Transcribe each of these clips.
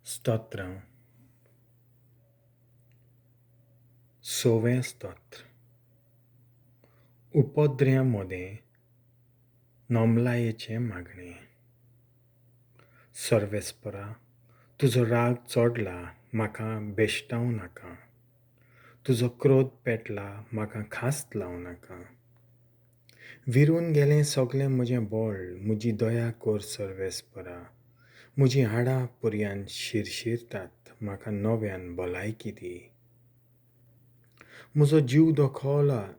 स्तोत्रां. सवें स्तोत्र. उपद्र्यां मदें नमलायेचें मागणें. सर्वेस्परा, तुजो राग चडला, म्हाका भेश्टावं नाका. तुजो क्रोध पेटला, म्हाका खास्त लावं नाका. विरून गेलें सगलें म्हजें बळ, म्हजी दया कर सर्वेस्परा. म्हजीं हाडां पर्यान शिरशिरतात, म्हाका नव्यान भलायकी दी. म्हजो जीव दोखोला,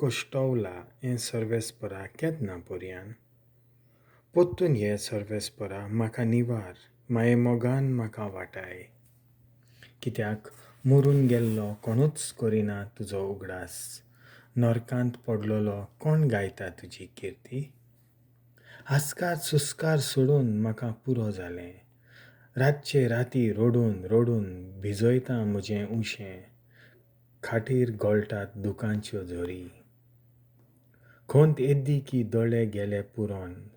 कश्टवला, हें सर्वेस्परा केन्ना पर्यान? पोत्तून ये सर्वेस्परा, म्हाका निवार, माये मोगान म्हाका वाटाय. कित्याक मरून गेल्लो कोणूच करिना तुजो उगडास, नरकांत पडलेलो कोण गायता तुजी किर्ती? आस्कार सुस्कार सोडून म्हाका पुरो जालें, रातचे राती रडून रडून भिजयता म्हजें उशें, खाटीर गळटात दुकांच्यो झरी. खंत येद्दी की दोळे गेले पुरोन,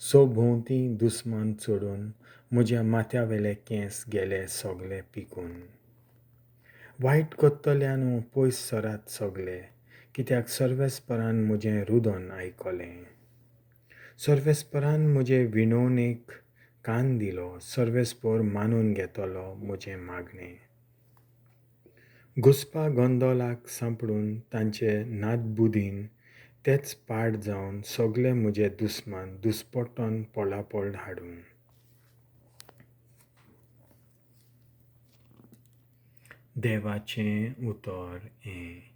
सो भोंवती दुस्मान चडून, म्हज्या माथ्यावेले केंस गेले सगले पिकून. वायट करतल्यानू पयस सरात सगले, कित्याक सर्वेस्परान म्हजें रुदन आयकलें. सर्वेस्परान म्हजे विनवणेक कान दिलो, सर्वेस्पर मानून घेतलो म्हजें मागणें. घुस्पा गोंदोलाक सांपडून तांचे नादबुदीन तेच पाड जावन सगले म्हजे दुस्मान दुस्पटन पळापळ हाडून. देवाचें उतर हें.